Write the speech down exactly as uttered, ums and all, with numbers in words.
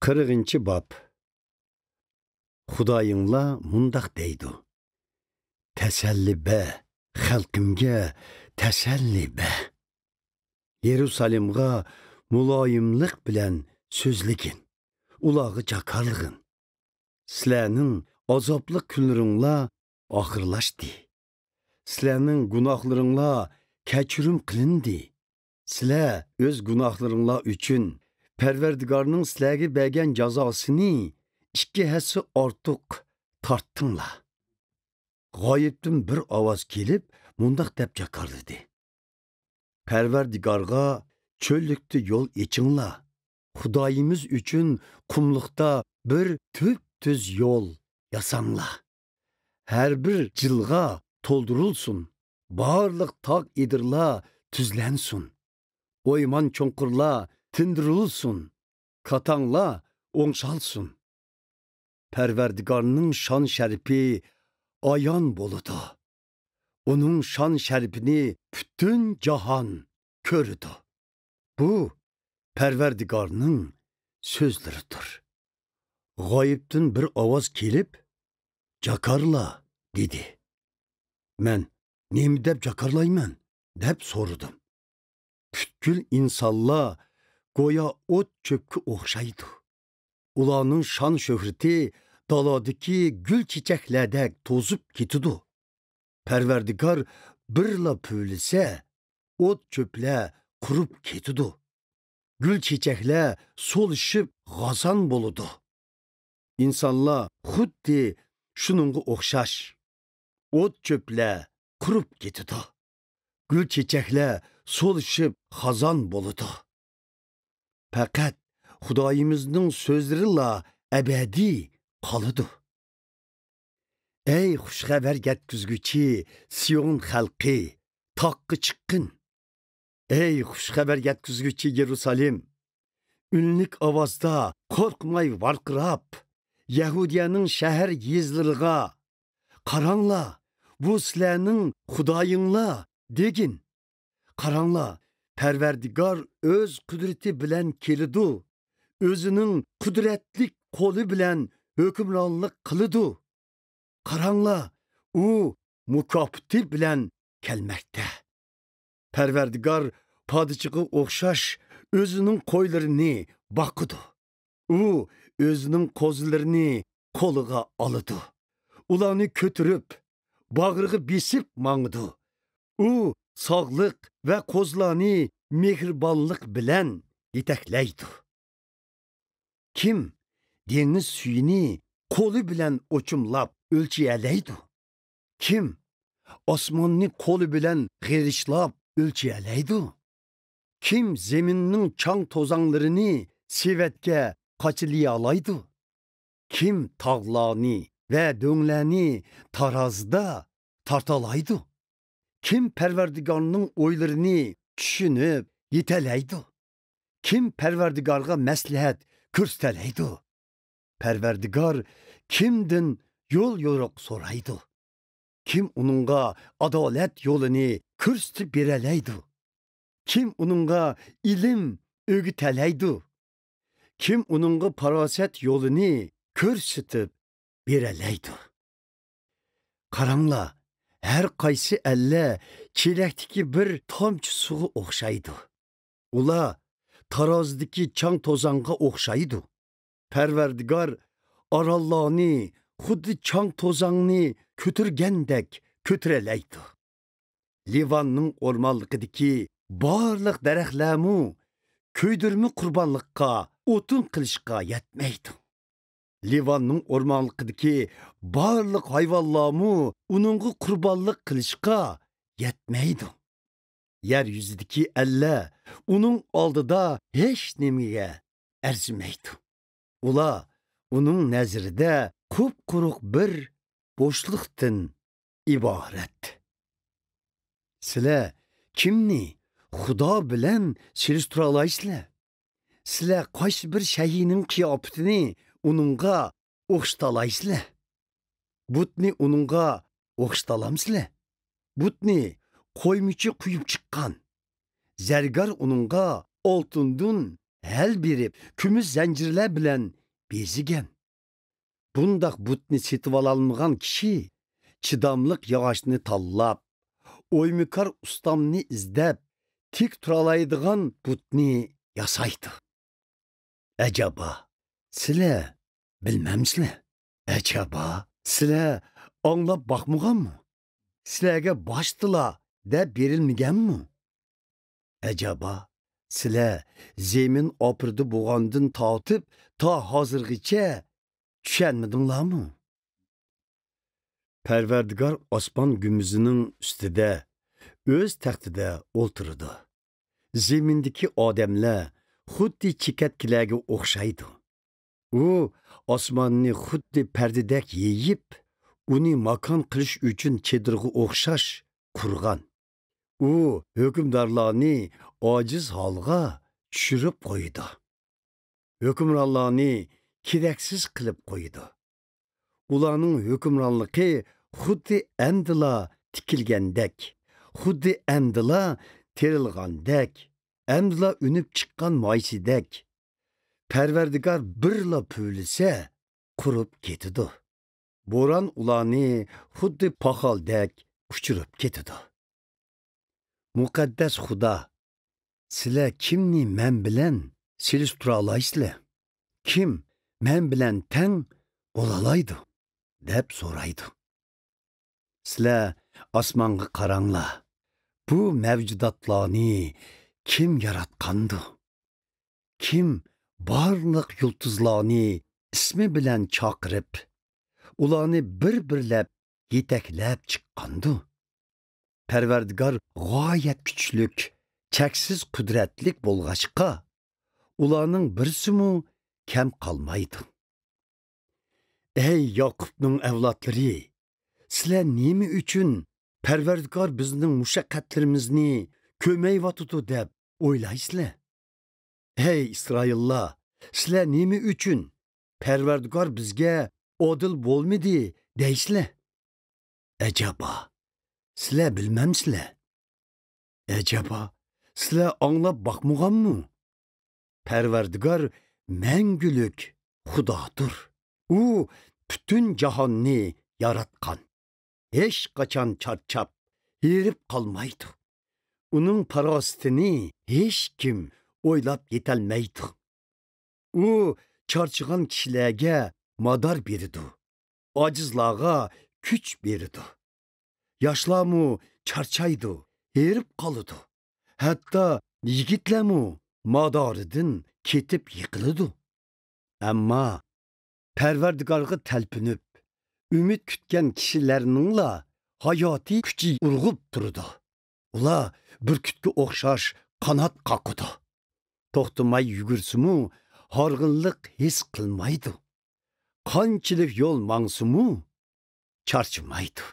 قىرىقىنچى باب. خۇدايىڭلار مۇنداق دەيدۇ: «تەسەللى بە، خەلقىمگە تەسەللى بە. يېرۇسالېمغا مۇلايىملىق بىلەن سۆزلىگىن، ئۇلارغا جاكارلىغىن. سىلەرنىڭ ئازابلىق كۈنلىرىڭلار ئاخىرلاشتى. سىلەرنىڭ گۇناھلىرىڭلار كەچۈرۈم قىلىندى. سىلەر ئۆز گۇناھلىرىڭلار ئۈچۈن پەرۋەردىگارنىڭ سىلەرگە بەرگەن جازاسىنى ئىككى ھەسسە ئارتۇق تارتتىڭلار.» غايىبتىن بىر ئاۋاز كېلىپ، مۇنداق دەپ جاكارلىدى: «پەرۋەردىگارغا چۆللۈكتە يول ئېچىڭلار. خۇدايىمىز ئۈچۈن قۇملۇقتا بىر تۈپتۈز يول ياساڭلار. ھەر بىر جىلغا تولدۇرۇلسۇن. بارلىق تاغ ئېدىرلار تۈزلەنسۇن. ئويمان چوڭقۇرلار تىندۇرۇلسۇن. كاتاڭلار ئوڭشالسۇن. پەرۋەردىگارنىڭ شان-شەرىپى ئايان بولىدۇ. ئۇنىڭ شان-شەرىپىنى پۈتۈن جاھان كۆرىدۇ. بۇ پەرۋەردىگارنىڭ سۆزلىرىدۇر.» غايىبتىن بىر ئاۋاز كېلىپ، «جاكارلا» دېدى. مەن: «نېمە دەپ جاكارلايمەن؟» دەپ سورىدىم. پۈتكۈل ئىنسانلار گويا ئوت-چۆپكە ئوخشايدۇ. ئۇلارنىڭ شان-شۆھرىتى دالادىكى گۈل-چېچەكلەردەك توزۇپ كېتىدۇ. پەرۋەردىگار بىرلا پۈۋلىسە، ئوت-چۆپلەر قۇرۇپ كېتىدۇ. گۈل-چېچەكلەر سولىشىپ غازان بولىدۇ. ئىنسانلار خۇددى شۇنىڭغا ئوخشاش. ئوت-چۆپلەر قۇرۇپ كېتىدۇ. گۈل-چېچەكلەر سولىشىپ خازان بولىدۇ. پەقەت خۇدايىمىزنىڭ سۆزلىرىلا ئەبەدىي قالىدۇ. ئەي خۇش خەۋەر يەتكۈزگۈچى سىيون خەلقى، تاغقا چىققىن! ئەي خۇش خەۋەر يەتكۈزگۈچى يېرۇسالېم، ئۈنلۈك ئاۋازدا قورقماي ۋارقىراپ، يەھۇدىيەنىڭ شەھەر يېزىلىرىغا: «قاراڭلار، بۇ سىلەرنىڭ خۇدايىڭلار» دېگىن. «قاراڭلار، پەرۋەردىگار ئۆز قۇدرىتى بىلەن كېلىدۇ، ئۆزىنىڭ قۇدرەتلىك قولى بىلەن ھۆكۈمرانلىق قىلىدۇ. قاراڭلار، ئۇ مۇكاپاتى بىلەن كەلمەكتە. پەرۋەردىگار پادىچىغا ئوخشاش ئۆزىنىڭ قويلىرىنى باقىدۇ. ئۇ ئۆزىنىڭ قوزىلىرىنى قولىغا ئالىدۇ. ئۇلارنى كۆتۈرۈپ، باغرىغا بېسىپ ماڭىدۇ. ئۇ ساغلىق ۋە قوزىلارنى مېھرىبانلىق بىلەن يېتەكلەيدۇ. كىم دېڭىز سۈيىنى قولى بىلەن ئوچۇملاپ ئۆلچىيەلەيدۇ؟ كىم ئاسماننى قولى بىلەن غېرىچلاپ ئۆلچىيەلەيدۇ؟ كىم زېمىننىڭ چاڭ-توزاڭلىرىنى سېۋەتكە قاچىلىيالايدۇ؟ كىم تاغلارنى ۋە دۆڭلەرنى تارازىدا تارتالايدۇ؟ كىم پەرۋەردىگارنىڭ ئويلىرىنى چۈشىنىپ يېتەلەيدۇ؟ كىم پەرۋەردىگارغا مەسلىھەت كۆرسىتەلەيدۇ؟ پەرۋەردىگار كىمدىن يول-يورۇق سورايدۇ؟ كىم ئۇنىڭغا ئادالەت يولىنى كۆرسىتىپ بېرەلەيدۇ؟ كىم ئۇنىڭغا ئىلىم ئۆگىتەلەيدۇ؟ كىم ئۇنىڭغا پاراسەت يولىنى كۆرسىتىپ بېرەلەيدۇ؟ قاراڭلار، ھەر قايسى ئەللەر چېلەكتىكى بىر تامچە سۇغا ئوخشايدۇ. ئۇلار تارازىدىكى چاڭ-توزانغا ئوخشايدۇ. پەرۋەردىگار ئاراللارنى خۇددى چاڭ-توزاننى كۆتۈرگەندەك كۆتۈرەلەيدۇ. لىۋاننىڭ ئورمانلىقىدىكى بارلىق دەرەخلەرمۇ كۆيدۈرمە قۇربانلىققا ئوتۇن قىلىشقا يەتمەيدۇ. لىۋاننىڭ ئورمانلىقىدىكى بارلىق ھايۋانلارمۇ ئۇنىڭغا قۇربانلىق قىلىشقا يەتمەيدۇ. يەر يۈزىدىكى ئەللەر ئۇنىڭ ئالدىدا ھېچنېمىگە ئەرزىمەيدۇ. ئۇلار ئۇنىڭ نەزىرىدە قۇپقۇرۇق بىر بوشلۇقتىن ئىبارەت. سىلەر كىمنى خۇدا بىلەن سېلىشتۇرالايسىلەر؟ سىلەر قايسى بىر شەيئىنىڭ قىياپىتىنى ئۇنىڭغا ئوخشىتالايسىلەر؟ بۇتنى ئۇنىڭغا ئوخشىتالامسىلەر؟ بۇتنى قويمىچى قويۇپ چىققان. زەرگەر ئۇنىڭغا ئالتۇندىن ھەل بېرىپ، كۈمۈش زەنجىرلەر بىلەن بېزىگەن. بۇنداق بۇتنى سېتىۋالالمىغان كىشى چىداملىق ياغاچنى تاللاپ، ئويمىكار ئۇستامنى ئىزدەپ، تىك تۇرالايدىغان بۇتنى ياسايدۇ. ئەجەبا، سىلەر بىلمەمسىلەر؟ ئەجەبا، سىلەر ئاڭلاپ باقمىغانمۇ؟ سىلەرگە باشتىلا دەپ بېرىلمىگەنمۇ؟ ئەجەبا، سىلەر زېمىن ئاپىرىدە بولغاندىن تارتىپ تا ھازىرغىچە چۈشەنمىدىڭلارمۇ؟ پەرۋەردىگار ئاسمان گۈمبىزىنىڭ ئۈستىدە ئۆز تەختىدە ئولتۇرىدۇ. زېمىندىكى ئادەملەر خۇددى چېكەتكىلەرگە ئوخشايدۇ. ئۇ ئاسماننى خۇددى پەردىدەك يېيىپ، ئۇنى ماكان قىلىش ئۈچۈن چېدىرغا ئوخشاش قۇرغان. ئۇ ھۆكۈمدارلارنى ئاجىز ھالغا چۈشۈرۈپ قويىدۇ. ھۆكۈمرانلارنى كېرەكسىز قىلىپ قويىدۇ. ئۇلارنىڭ ھۆكۈمرانلىقى خۇددى ئەمدىلا تىكىلگەندەك، خۇددى ئەمدىلا تېرىلغاندەك، ئەمدىلا ئۈنۈپ چىققان مايسىدەك. پەرۋەردىگار بىرلا پۈۋلىسە، قۇرۇپ كېتىدۇ. بوران ئۇلارنى خۇددى پاخالدەك ئۇچۇرۇپ كېتىدۇ. مۇقەددەس خۇدا، سىلەر كىمنى مەن بىلەن سېلىشتۇرالايسىلەر؟ كىم مەن بىلەن تەڭ بولالايدۇ؟ دەپ سورايدۇ. سىلەر ئاسمانغا قاراڭلار. بۇ مەۋجۇداتلارنى كىم ياراتقاندۇ؟ كىم بارلىق يۇلتۇزلارنى ئىسمى بىلەن چاقىرىپ، ئۇلارنى بىر-بىرلەپ يېتەكلەپ چىققاندۇ؟ پەرۋەردىگار غايەت كۈچلۈك، چەكسىز قۇدرەتلىك بولغاچقا، ئۇلارنىڭ بىرسىمۇ كەم قالمايدۇ. ئەي ياقۇپنىڭ ئەۋلادلىرى، سىلەر نېمە ئۈچۈن پەرۋەردىگار بىزنىڭ مۇشەققەتلىرىمىزنى كۆرمەيۋاتىدۇ دەپ ئويلايسىلەر؟ ھەي ئىسرائىللار، سىلەر نېمە ئۈچۈن پەرۋەردىگار بىزگە ئادىل بولمىدى دەيسىلەر؟ ئەجەبا، سىلەر بىلمەمسىلەر؟ ئەجەبا، سىلەر ئاڭلاپ باقمىغانمۇ؟ پەرۋەردىگار مەڭگۈلۈك خۇدادۇر. ئۇ پۈتۈن جاھاننى ياراتقان. ھېچقاچان چارچاپ، ھېرىپ قالمايدۇ. ئۇنىڭ پاراسىتىنى ھېچكىم ئويلاپ يېتەلمەيدۇ. ئۇ چارچىغان كىشىلەرگە مادار بېرىدۇ. ئاجىزلارغا كۈچ بېرىدۇ. ياشلارمۇ چارچايدۇ، ھېرىپ قالىدۇ. ھەتتا يىگىتلەرمۇ مادارىدىن كېتىپ يىقىلىدۇ. ئەمما پەرۋەردىگارغا تەلپۈنۈپ، ئۈمىد كۈتكەن كىشىلەرنىڭلا ھاياتىي كۈچى ئۇرغۇپ تۇرىدۇ. ئۇلار بۈركۈتكە ئوخشاش قانات قاقىدۇ. توختىماي يۈگۈرسىمۇ، ھارغىنلىق ھېس قىلمايدۇ. قانچىلىك يول ماڭسىمۇ، چارچىمايدۇ.